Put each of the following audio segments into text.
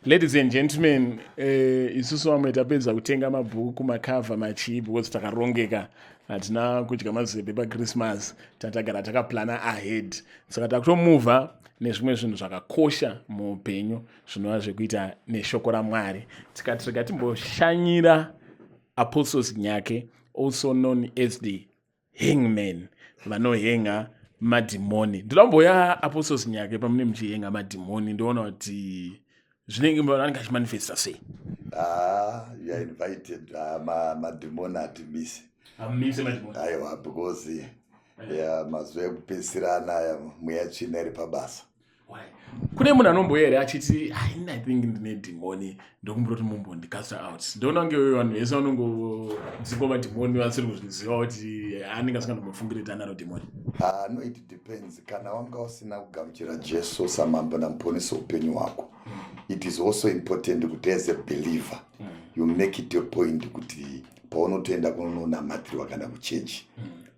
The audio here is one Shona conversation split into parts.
Ladies and gentlemen, isusu vamwe tapedza kutenga mabhuku, macover, machii, because takarongeka, hatina kudya mazebe paChristmas, tatagara takaplana ahead. Saka takutomuvha nezvimwe zvinhu zvakakosha muupenyu zvinova zvekuita neshoko raMwari. Tikati rega timboshanyira Apostle Zinyake, also known as the hangman, vanohenga madhimoni. Ndoda kumboya, Apostle Zinyake, pamune muchihenga madhimoni, ndoona kuti zvinenge vanenge achimanifesta sei. Ah, you are invited. Ah, madhimoni hatimisi. Hamumise madhimoni? Aiwa, because ya mazuva ekupedzisira anaya mweya tsvina iri pabasa. Kune munhu anomboya here achiti, "I think ndine dhimoni, ndokumbura kuti mumbondicasta out"? Ndoona kunge vanhu vese vanongodzingwa madhimoni vasiri kuzviziva kuti anenge asingandombofungiri kuti anaro dhimoni. Ah, no, it depends. Kana wanga usina kugamuchira Jesu samambo namuponesi upenyu hwako, it is also important kuti as a believer you make it a point kuti paunotoenda kunonamatirwa kana kuchechi,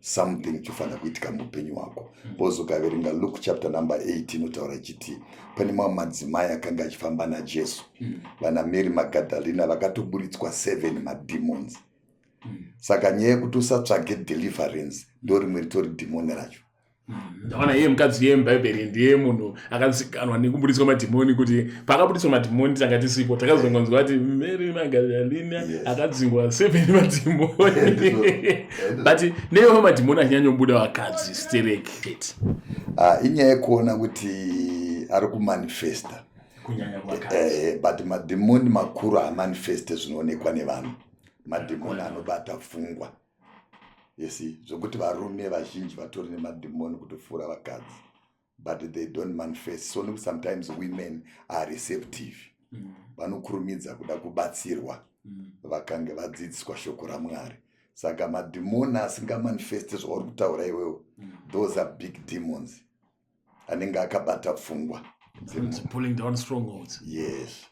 something chofanira kuitika muupenyu hwako, because ukaverenga Luke chapter number 8, inotaura ichiti pane mamwe madzimai akanga achifamba naJesu, vana Mary Magadhalina, vakatoburitswa 7 mademons. Saka nyaya yekuti usatsvage deliverance ndo rimwe ritori dhimoni racho. Ndaona iye mukadzi iye mubhaibheri ndiye munhu akazikanwa nekuburitswa madhimoni, kuti paakaburitswa madhimoni tanga tisipo, takazongonzwa kuti Mary Magadhalina akadzingwa seven madhimoni. But neiwo madhimoni achinyanyobuda vakadzi sterek. Ah, inyaya yekuona kuti ari kumanifesta kunyanya kuvakadzi. But madhimoni makuru haamanifeste zvinoonekwa nevanhu. Madhimoni anobata pfungwa yesi, zvokuti varume vazhinji vatori nemadhimoni kutopfuura vakadzi, but they don't manifest. So nekuti sometimes women are receptive, vanokurumidza kuda kubatsirwa vakange vadzidziswa shoko raMwari. Saka madhimoni asingamanifesti zvauri kutaura iwewo, those are big demons anenge akabata pfungwa. Pulling down strongholds. Yes.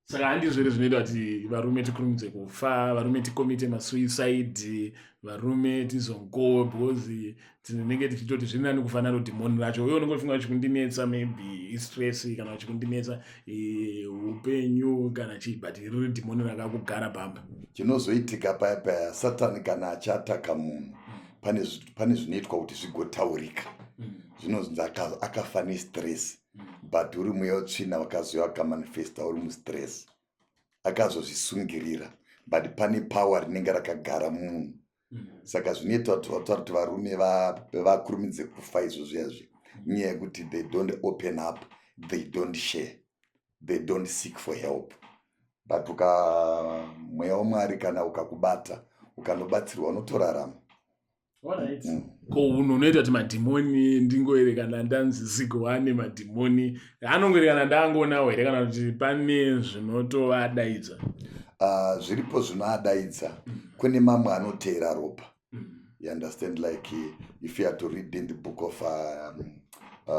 Saka handizvo here zvinoita kuti varume tikurumidze kufa, varume tikomite masuicide, varume tizongo, because tinenge tichitoti zviri nani kufa naro dhimoni racho? Uye unongofunga chikundinetsa maybe istress, kana chikundinetsa upenyu kana chii, but riri dhimoni rakakugara pamba. Chinozoitika paya paya, Satani kana achiataka munhu, pane zvinoitwa kuti zvigotaurika. Zvinonzi akafa nestress, but uri mweya wetsvina wakazouya wakamanifesta uri mustress, akazozvisungirira, but pane power rinenge rakagara munhu. Saka zvinoita kuti vataura kuti varume vakurumidze kufa izvo zviyazvi, inyaya yekuti they don't open up, they don't share, they don't seek for help. But uka mweya waMwari kana ukakubata, ukanobatsirwa, unotorarama. Ko unhu unoita kuti madhimoni, ndingoerekana ndanzi Zigo ane madhimoni, anongoerekana ndangonawo here, kana kuti pane zvinotovadaidza? Zviripo zvinoadaidza. Kune mamwe anoteera ropa, you understand? Like if you are to read in the book of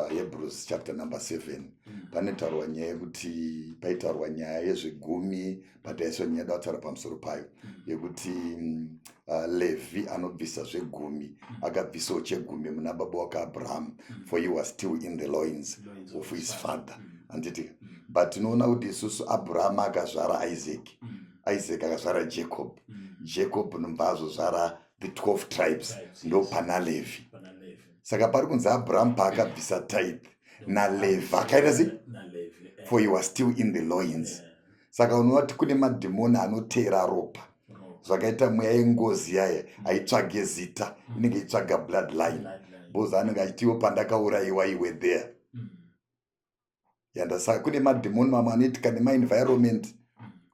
Hebrews chapter number 7, panotaurwa nyaya yekuti paitaurwa nyaya yezvegumi, pataiswa nyaya da kutaura pamusoro payo yekuti Levhi anobvisa zvegumi, akabvisawo chegumi muna baba wake Abraham, for he was still in the loins of his father, handiti? But tinoona kuti isusu Abraham akazvara Isaac, Isaac akazvara Jacob, Jacob nobva azozvara the 12 tribes, ndo pana Levhi. Saka pari kunzi Abraham paakabvisa tithe, naLevhi akaita sei? For he was still in the loins. Saka unoona kuti kune madhimoni anoteera ropa, zvakaita mweya yengozi yaya aitsvage zita, inenge itsvaga bloodline, because anenge achitiwo pandakaurayiwa iwe there yanda. Saka kune madhimoni mamwe anoitika nemaenvironment.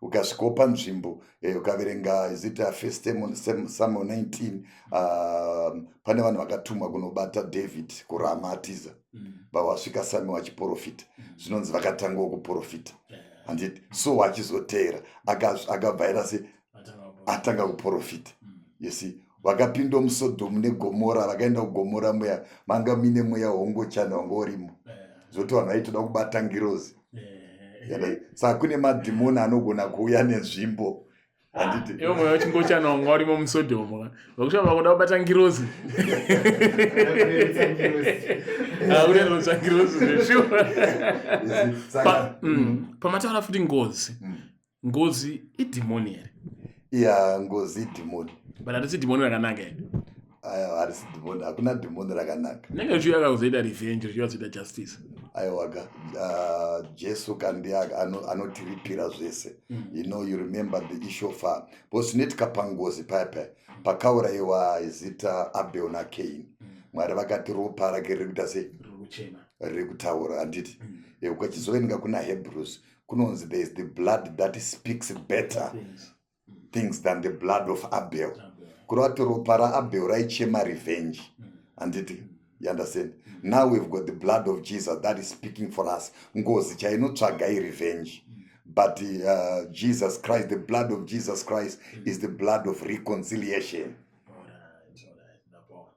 Ukasvikawo panzvimbo, ukaverenga zita First Samuel 19, pane vanhu vakatumwa kunobata David kuRama atiza. Vawasvika Samuel achiprofita, zvinonzi vakatangawo kuprofita, handiti? So achizoteera akabvaira se atanga kuprofita, you see? Vakapinda muSodhomu neGomora, vakaenda kuGomora muya manga muine mweya hongochani wanga urimo, zvokuti vanhu vaitoda kubata ngirozi. Saka kune madhimoni anogona kuuya nenzvimbo. Handiti? Iwe mweya wechingochana wanga urimo muSodhomu vakusva vakuda kubata ngirozi. Kurerutsa ngirozi zveshuwa. Saka Pamataura futi ngozi, ngozi idhimoni here? Iya, ngozi idhimoni. But hatisi dhimoni rakanaka here? Aiwa, harisi dhimoni, hakuna dhimoni rakanaka. Inenge richiuya kakuzoita revenge, richiuya kuzoita justice. Aiwaka, Jesu kandi anotiripira zvese. You remember the issue of because zvinoitika pangozi paya paya pakaurayiwa zita Abel naCain, Mwari vakati ropa rake riri kuita sei? Riri kuchema. Riri kutaura, handiti? Ukachizoverenga kuna Hebrews, kunonzi there is the blood that speaks better things things than the blood of Abel. Kureva kuti ropa raAbel raichema revenge, handiti? You understand? Now we've got the blood of Jesus that is speaking for us. Ngozi chainotsvaga irevenge, but Jesus Christ, the blood of Jesus Christ is the blood of reconciliation. Alright, ndapaona.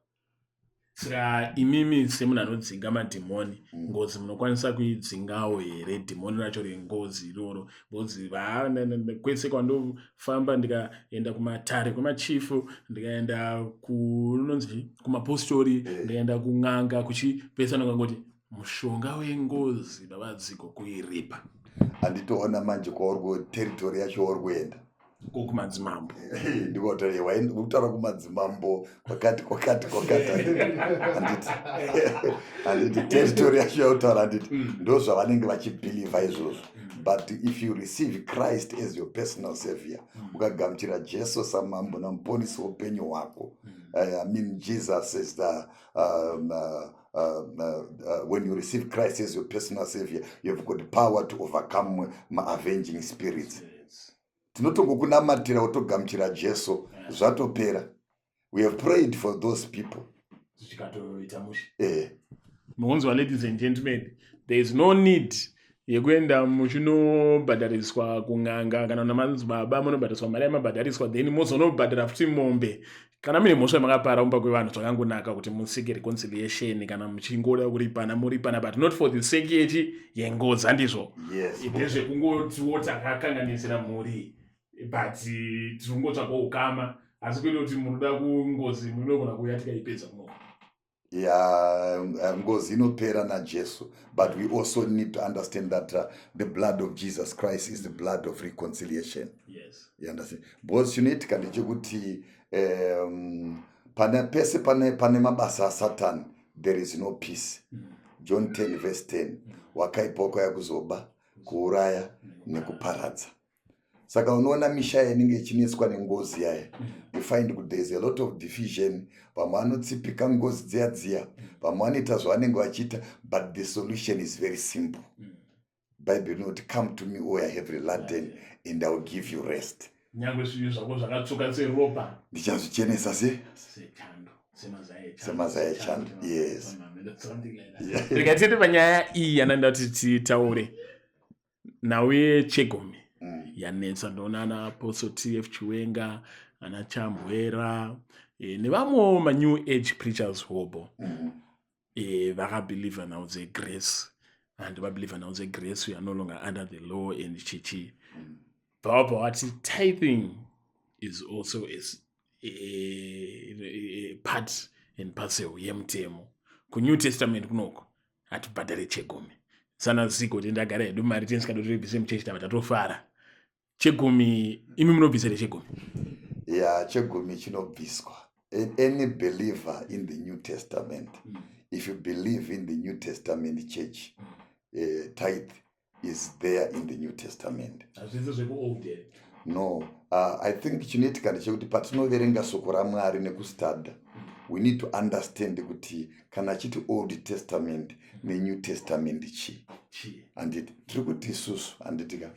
Saka imimi semunhu anodzinga madhimoni, ngozi munokwanisa kuidzingawo here, dhimoni racho rengozi iroro? Because kwese kwandofamba, ndikaenda kumatare kwemachifu, ndikaenda kunonzi kumapostori, ndikaenda kun'anga, kuchipesa ndikangoti mushonga wengozi baba dziko kuiripa. Handitoona manje kwauri, territory yacho wauri kuenda. Kokumadzimambo. Ndikutaura kumadzimambo kwakati kwakati kwakati, handiti? Handiti territory yacho yautaura, handiti? Ndo zvavanenge vachibhilivha izvozvo. But if you receive Christ as your personal savior, ukagamuchira Jesu samambo namuponisi weupenyu hwako, I mean, Jesus is the when you receive Christ as your personal savior, you've got power to overcome maavenging spirits. Tinotongokunamatira wotogamuchira Jesu, zvatopera. We have prayed for those people. Zvichikatoita mushe. Eh. Mukunzwa, ladies and gentlemen, there is no need yekuenda muchinobhadhariswa kun'anga kana namadzibaba, munobhadhariswa mari yamabhadhariswa, then mozonobhadhara futi mombe. Kana muine mhosva yamakapara mumba kwevanhu, zvakangonaka kuti musike reconciliation. Kana muchingoda kuripana, muripana, but not for the sake yechi yengozi, handizvo? Yes. Ndezvekungotiwo takakanganisira mhuri, but tiri kungotsvakawo ukama, asi kwete kuti munoda kungozi munogona kuuya tikaipedza kunoko. Ya, ngozi inopera naJesu, but we also need to understand that the blood of Jesus Christ is the blood of reconciliation. You understand? Because chinoitika ndechekuti pane pese pane mabasa aSatan, there is no peace. John 10 verse 10, wakaipa wakauya kuzoba, kuuraya nekuparadza. Saka unoona misha inenge ichinetswa nengozi yaya, you find kuti there is a lot of division. Vamwe vanotsipika ngozi dziya dziya, vamwe vanoita zvavanenge vachiita, but the solution is very simple. Bhaibheri rinoti, "Come to me, all are heavy laden, and I will give you rest." Nyange zvivi zvako zvakatsvuka seropa, ndichazvichenesa se sechando, semazai echando. Semazai echando, yes. Something like that. Rega tiende panyaya iyi yananda kuti titaure nhau yechegumi yanetsa. Ndoona ana Apostle TF Chiwenga, ana Chambwera nevamwewo manew age preachers hobo vakabhilivha nhau dzegrace and vabhilivha nhau dzegrace, we are no longer under the law and chichi. Bvabva vati tithing is also a part and parcel yemutemo. KuNew Testament kunoko hatibhadhare chegumi. Sana ziko kuti ndagara hedu mari tisikada kuti muchechi, tava tatofara. Chegumi, imi munobvisa here chegumi? Ya, chegumi chinobviswa. Any believer in the New Testament, if you believe in the New Testament church, tithe is there in the New Testament. Hazvisi zvekuold here? No, I think chinoitika ndechekuti patinoverenga shoko raMwari nekustadha, we need to understand kuti kana achiti Old Testament neNew Testament chii. Chii? Handiti tiri kuti isusu, handiti ka,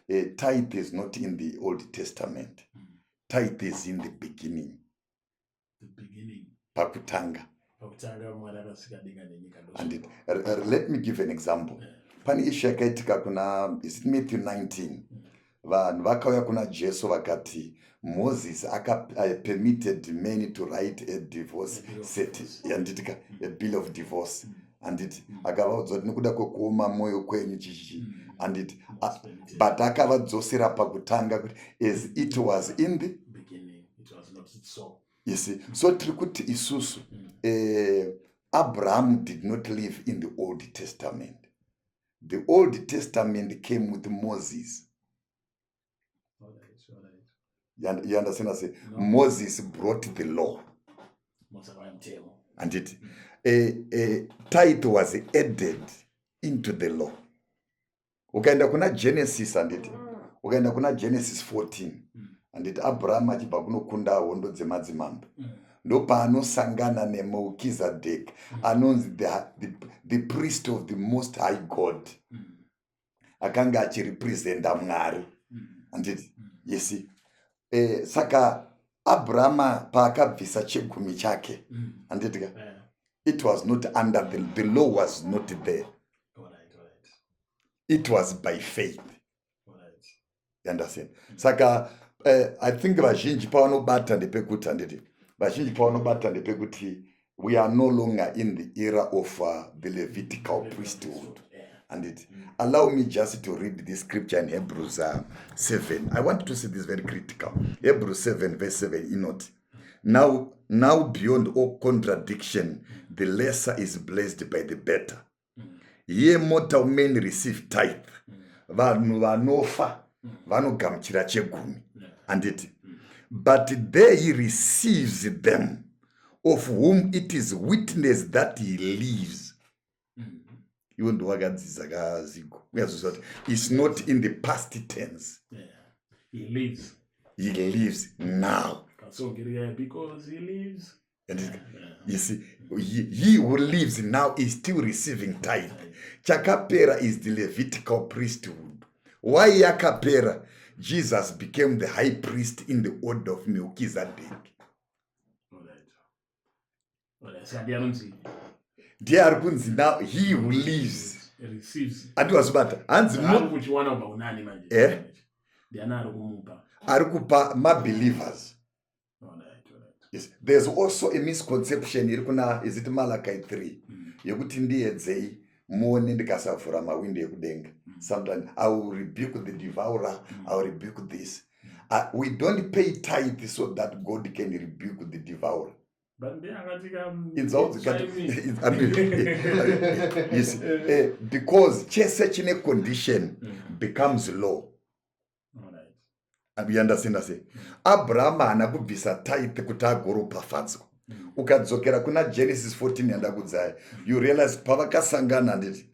tithe is not in the Old Testament. Tithe is in the beginning. The beginning. Pakutanga. Pakutanga Mwari akasika denga nenyika. Handiti? Let me give an example. Pane issue yakaitika kuna, is it Matthew 19? Vanhu vakauya kuna Jesu vakati Moses aka permitted men to write a divorce A bill of set, divorce. Handitika, a bill of divorce, handiti? Akavaudza kuti nekuda kwekuoma mwoyo kwenyu, chichichi. Handiti? But akavadzosera pakutanga kuti as it was in the beginning, it was not so. You see, so tiri kuti isusu Abraham did not live in the Old Testament. The Old Testament came with Moses. You understand? I say No. Moses brought the law. Mose akauya mutemo. Handiti? Tithe was added into the law. Ukaenda kuna Genesis, handiti, ukaenda kuna Genesis 14, handiti, Abraham achibva kunokunda hondo dzemadzimambo, ndopaanosangana neMelkizedek anonzi the priest of the Most High God, akanga achirepresenta Mwari, handiti? Yes. Saka Abrahama paakabvisa chegumi chake, handiti ka, it was not under the law was not there. It was by faith. You understand? Saka I think vazhinji pavanobata ndepekuti, handiti, vazhinji pavanobata ndepekuti we are no longer in the era of the Levitical priesthood, handiti? Allow me just to read this scripture in Hebrews 7. I want to see this, very critical. Hebrews 7 verse 7 inoti, Now beyond all contradiction the lesser is blessed by the better. Here mortal men receive tithe." Vanhu vanofa vanogamuchira chegumi, handiti? "But there he receives them of whom it is witness that he lives." Iwe ndowakadzidza kazigo, uyazoziva kuti it's not in the past tense. Yeah. He lives. He lives now. Kasongeria, "Because he lives." And you see, he who lives now is still receiving tithe. Chakapera is the Levitical priesthood. Why yakapera? Jesus became the high priest in the order of Melchizedek. All right. Saka ndiye anonzi Ndiye ari kunzi now he who lives receives. Andiwazvibata? Hanzi Ari kuchiwana kubva kunani manje? Eh? Ndiani ari kumupa? Ari kupa mabelievers. All right. Yes. There's also a misconception iri kuna, is it Malachi 3, yekuti ndiedzei muone ndikasavhura mawindo ekudenga. Sometimes I will rebuke the devourer, I will rebuke this. We don't pay tithe so that God can rebuke the devourer. But ndiye akati ka I mean, yes, because chese chine condition becomes law. You understand? Say Abraham haana kubvisa tithe kuti agoropafadzwa. Ukadzokera kuna Genesis 14 yandakudzaya, you realize pavakasangana, handiti,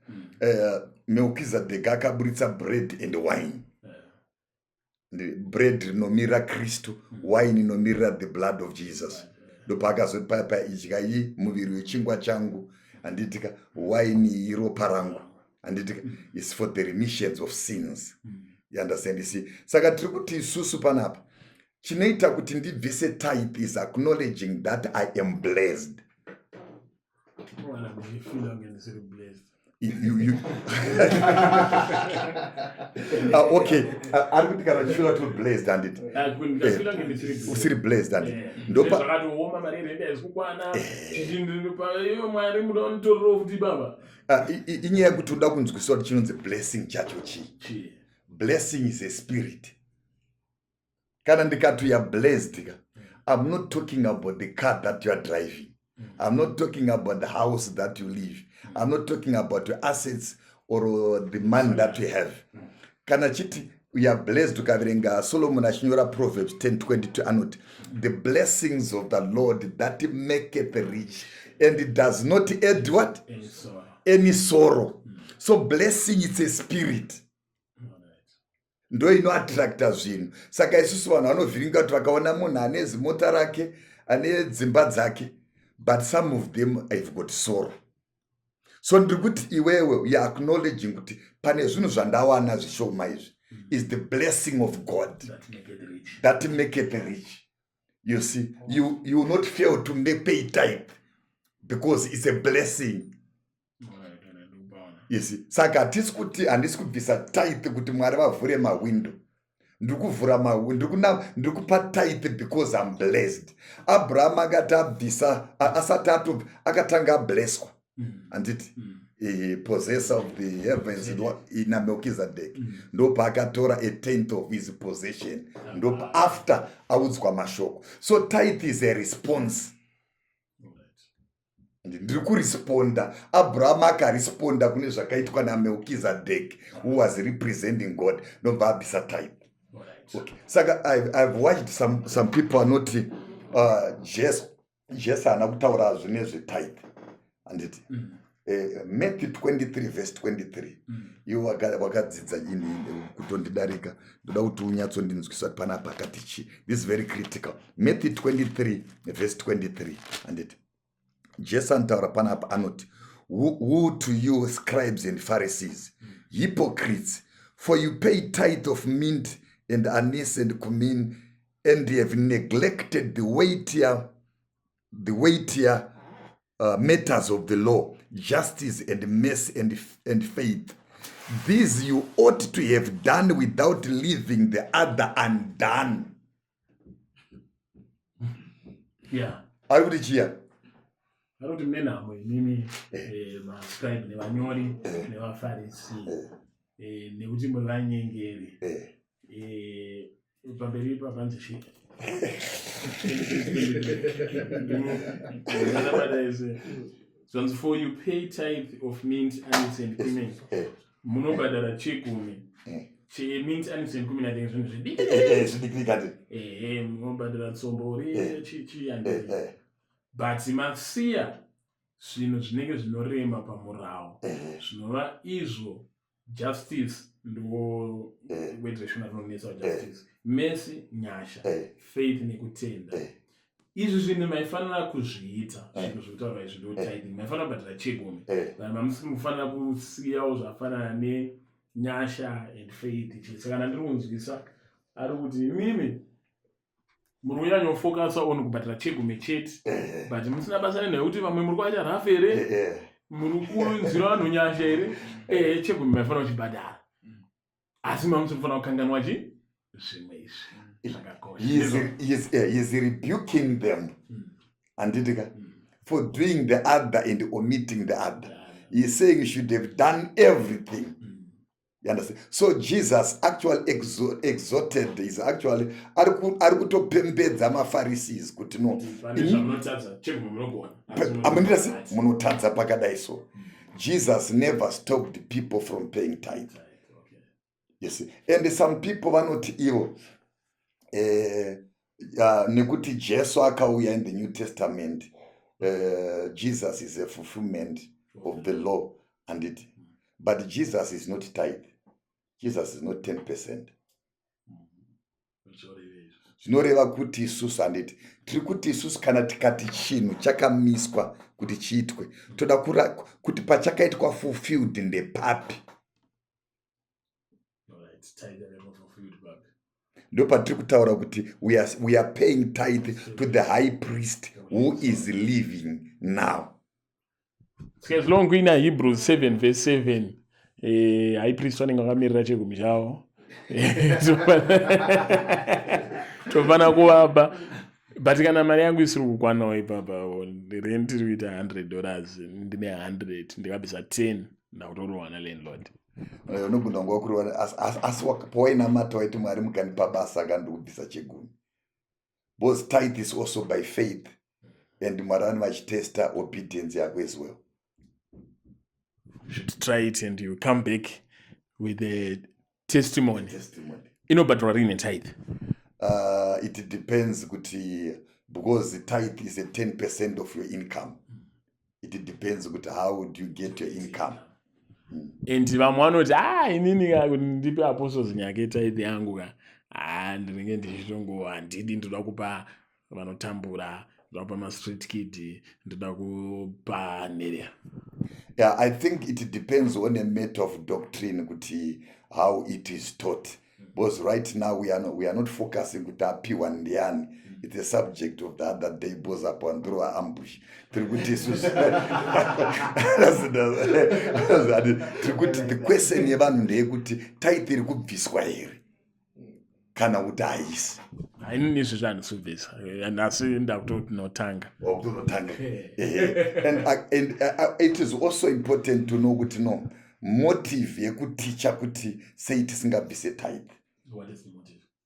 Melkizedek akaburitsa bread and wine. Bread rinomirira Kristu, wine inomirira the blood of Jesus. Ndopaakazoti paya paya, "Idyai muviri wechingwa changu," handitika, "wine iropa rangu," handitika, is for the remissions of sins. You understand? You see, saka tiri kuti isusu panapa chinoita kuti ndibvise tithe is acknowledging that I am blessed. Mwana, ndifeel kunge ndisiri blessed. You, okay, ari kuti kana uchifeela kuti blessed, handiti? Ndafeela kunge ndisiri blessed. Usiri blessed, handiti? Ndopa zvakatooma, mari yerende haisi kukwana. Iyo Mwari muda unitorero futi baba. Ah, inyaya yekuti uda kunzwisisa kuti chinonzi blessing chacho chii. Chii? Blessing is a spirit. Kana ndikati you are blessed ka, I'm not talking about the car that you are driving, I'm not talking about the house that you live, I'm not talking about your assets or the money that you have. Kana chiti you are blessed, ukaverenga Solomon achinyora Proverbs 10:22, anoti, "The blessings of the Lord that maketh rich and it does not add" what? Any sorrow. Any sorrow. So blessing, it's a spirit. Ndo inoattracta zvinhu. Saka isusu vanhu vanovhiringa kuti vakaona munhu ane zimota rake, ane dzimba dzake, but some of them have got sorrow. So ndiri kuti iwewe you are acknowledging kuti pane zvinhu zvandawana zvishoma izvi is the blessing of God that make it rich. That maketh rich. You see, you will not fail to make pay tithe because it's a blessing. All right, ndikupaona. You see, saka hatisi kuti, handisi kubvisa tithe kuti Mwari vavhure mawindo. Ndiri kuvhura, ndiri kupa tithe because I'm blessed. Abraham akati abvisa, asati ato, akatanga ablesswa, handiti? Possessor of the heavens naMelchizedek. Ndopaakatora a tenth of his possession, ndo after audzwa mashoko. So tithe is a response. Ndiri kuresponda. Abraham akaresponda kune zvakaitwa naMelchizedek, who was representing God, ndobva abvisa tithe. Okay. Saka I've watched some people anoti Jesu haana kutaura zvine zvetithe, handiti? Matthew 23 verse 23. Iwe wakadzidza ini kutondidarika. Ndoda kuti unyatsondinzwisa kuti panapa akati chii. This is very critical. Matthew 23 verse 23, handiti? Jesu anotaura panapa, anoti, "Woe to you, scribes and Pharisees, hypocrites, for you pay tithe of mint and anise and cumin, and you have neglected the weightier matters of the law, justice and mercy and faith. These you ought to have done without leaving the other undone." Ari kuti chiya? Ari kuti mune nhamo imimi, mascribe nevanyori nevaFarisi, nekuti muri vanyengeri. Pamberi papanzi chi ese zvanzi, "For you pay tithe of mint, anise and cumin." Munobhadhara chegumi chemint, anise and cumin. Atinge zvinhu zvidiki. Zvidiki kati. Ehe, munobhadhara tsombori, chichi, and but masiya zvinhu zvinenge zvinorema pamurawo, zvinova izvo justice, ndo word reshona rinonetsa, justice, mercy, nyasha, faith nekutenda. Izvi zvinhu maifanira kuzviita. Zvinhu zvekutaura izvi ndo tithing. Maifanira kubhadhara chegumi, vanhu mamusi mufanira kusiyawo zvafanana nenyasha and faith chii. Saka ndandiri kunzwisa ari kuti imimi muri kunyanyofocusa on kubhadhara chegumi chete, but musina basa nenhau yekuti vamwe muri kuvaita rafu here, muri kunzwira vanhu nyasha here. Ehe, chegumi maifanira kuchibhadhara, asi mamusi kufanira kukanganwa chi zvimwe izvi zvakakosha. He is rebuking them, handiti ka, for doing the other and omitting the other. He is saying you should have done everything. You understand? So Jesus actually exhorted, is actually ari kutopembedza maPharisees kuti no, Pane zvamunotadza. Chegumi munogona, asi amundirasi munotadza pakadai. So Jesus never stopped people from paying tithe. Yes, and some people vanoti ivo nekuti Jesu akauya in the New Testament, Jesus is a fulfillment of the law, anditi? But Jesus is not tithe. Jesus is not 10%. Zvinoreva kuti isusu, handiti, tiri kuti isusu kana tikati chinhu chakamiswa kuti chiitwe, toda kuti pachakaitwa fulfilled ndepapi? Alright, tithe yakaitwa fulfilled papi? Ndo patiri kutaura kuti we are paying tithe to the high priest who is living now. Saka as long kuina Hebrews 7 verse 7, high priest vanenge vakamirira chegumi chavo, tofanira kuvapa. But kana mari yangu isiri kukwanawo ipapa, rent iri kuita $100, ndine 100, ndikabvisa 10, ndakutorohwa nalandlord. Unogona kunge wakurova, asi pawainamata waiti, "Mwari, mukandipa basa kandikubvisa chegumi," because tithe is also by faith, and Mwari vane vachitesta obedience yako as well. You should try it and you come back with a testimony. Testimony. Inobhadharwa rini tithe? It depends kuti, because tithe is a 10% of your income, it depends kuti how do you get your income. And vamwe vanoti, "Ah, inini ka, kuti ndipe Apostles Nyake tithe yangu ka, ah, ndinenge ndichitongo handidi, ndoda kupa vanotambura, ndoda kupa mastreet kid, ndoda kupa nherera." Yeah, I think it depends on a matter of doctrine, kuti how it is taught, because right now we are not focusing kuti apiwa ndiani. It's a subject of the other day, because apo andorova ambush. Tiri kuti isusu, tiri kuti the question yevanhu ndeyekuti tithe iri kubviswa here? Kana kuti haisi. Hainini izvezvi handisi kubvisa, nhasi ndakutonotanga. Wakutonotanga. And it is also important to know kuti, no, motive yekuticha kuti sei tisingabvise tithe.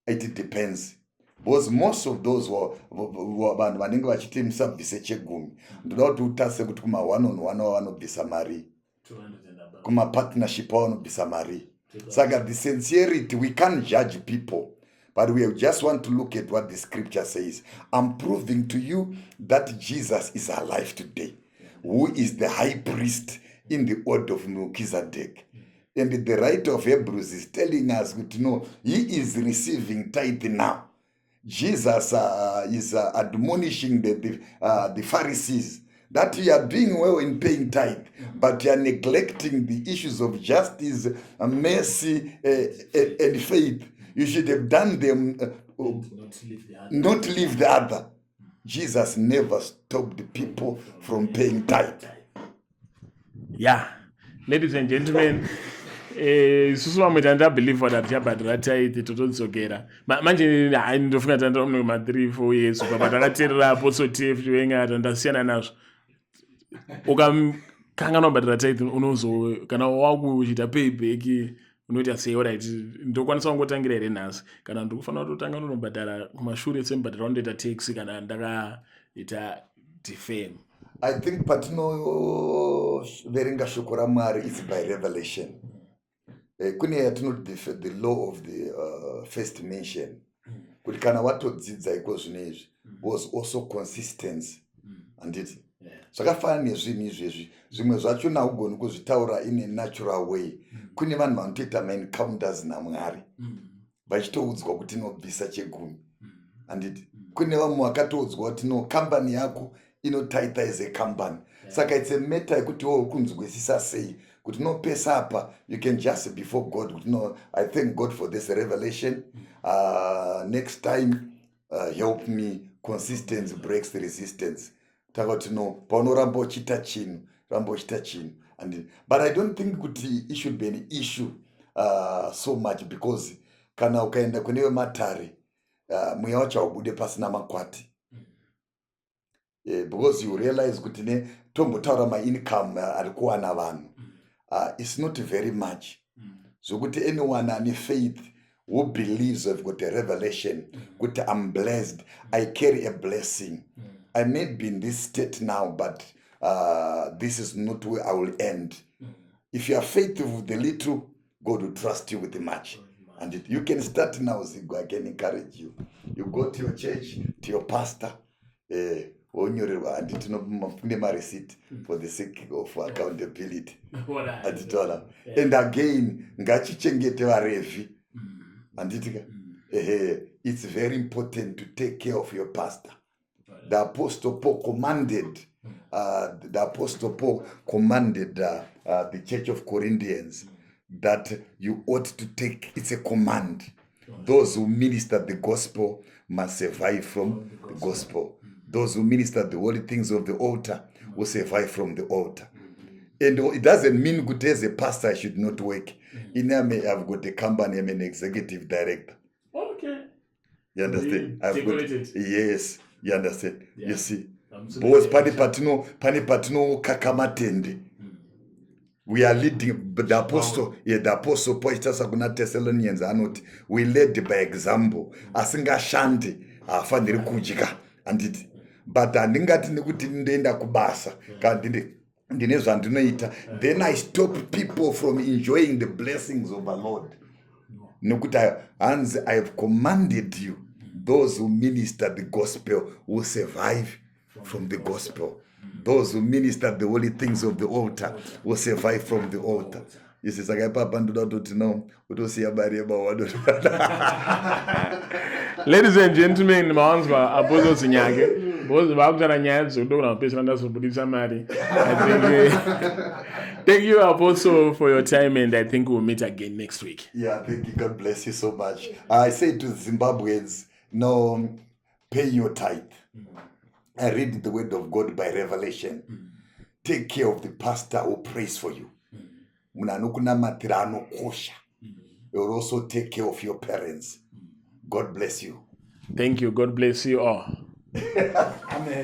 It depends, because most of those vanhu vanenge vachiti musabvise chegumi, ndoda kuti utarise kuti kuma one on one wavanobvisa mari, kumapartnership avanobvisa mari. Saka the sincerity, we can't judge people, but we just want to look at what the scripture says. I'm proving to you that Jesus is alive today, who is the high priest in the order of Melchizedek, and the writer of Hebrews is telling us kuti no, he is receiving tithe now. Jesus is admonishing the Pharisees that you are doing well in paying tithe, but you are neglecting the issues of justice, mercy, and faith. You should have done them, not leave the other. Not leave the other. Jesus never stopped the people from paying tithe. Yeah, ladies and gentlemen, isusu vamwe tandabhelievha kuti hatichabhadhara tithe, totodzokera. Manje hai, ndofunga tanda ma 3 4 years papa takateerera Apostle TF Chiwenga, tandasiyana nazvo. Ukakanganwa kubhadhara tithe, unozo kana wakuchiita payback unoita sei? Alright, ndokwanisa kungotangira here nhasi, kana ndikufanira kutotanga ndonobhadhara kumashure semubhadhara wandoita tax kana ndakaita defer? I think patinoverenga shoko raMwari, it's by revelation. Kune yatinoti the law of the first mention, kuti kana watodzidza iko zvino izvi, was also consistency, handiti? Zvakafanana nezvinhu izvezvi, zvimwe zvacho haugoni kuzvitaura in a natural way. Kune vanhu vanotoita maencounters naMwari vachitoudzwa kuti inobvisa chegumi, handiti? Kune vamwe vakatoudzwa kuti no, kambani yako inotaita as a company. Saka it's a matter yekuti wo kunzwisisa sei kuti nopesa apa. You can just before God kuti no, I thank God for this revelation. Next time, help me. Consistency breaks the resistance. Takati no, paunoramba uchiita chinhu, ramba uchiita chinhu. And but I don't think kuti it should be an issue so much, because kana ukaenda kune vematare, mweya wacho haubude pasina makwati, because you realize kuti ne tombotaura maincome ari kuwana vanhu, it's not very much zvokuti anyone ane faith who believes, have got a revelation kuti I'm blessed, I carry a blessing, I may be in this state now, but this is not where I will end. If you are faithful with the little, God will trust you with the much. And you can start now, Zigo. I can encourage you. You go to your church, to your pastor, wonyorerwa, handiti? Kune mareceipt for the sake of accountability, handitoona? And again, ngachichengete varevhi, handiti ka? Ehe, it's very important to take care of your pastor. The Apostle Paul commanded the church of Corinthians that you ought to take, it's a command, those who minister the gospel must survive from the gospel. Those who minister the holy things of the altar will survive from the altar. And it doesn't mean kuti as a pastor I should not work. In I've got a company, I'm an executive director. You understand? I've got, Decorated. Yes, you understand? You see, Absolutely. because pane patinokaka matende, we are leading. But the apostle, yeah, the Apostle Paul achitaura kuna Thessalonians anoti we led by example. Asingashandi haafaniri kudya, handiti? But handingati nekuti ndoenda kubasa kana ndine zvandinoita, then I stop people from enjoying the blessings of the Lord, nekuti hanzi, "I have commanded you, those who minister the gospel will survive from the gospel. Those who minister the holy things of the altar will survive from the altar." Isi saka ipapa ndoda kutoti no, utosiya mari yemawa. Ladies and gentlemen, mawanzwa Apostle Zinyake, because vakutaura nyaya dzekudogona kupedzisira ndazobudisa mari, I think. Thank you, Apostle, for your time, and I think we'll meet again next week. Yeah, thank you. God bless you so much. I say to Zimbabweans, no, pay your tithe. I read the word of God by revelation. Take care of the pastor who prays for you. Munhu anokunamatira anokosha. You will also take care of your parents. God bless you. Thank you. God bless you all. Amen.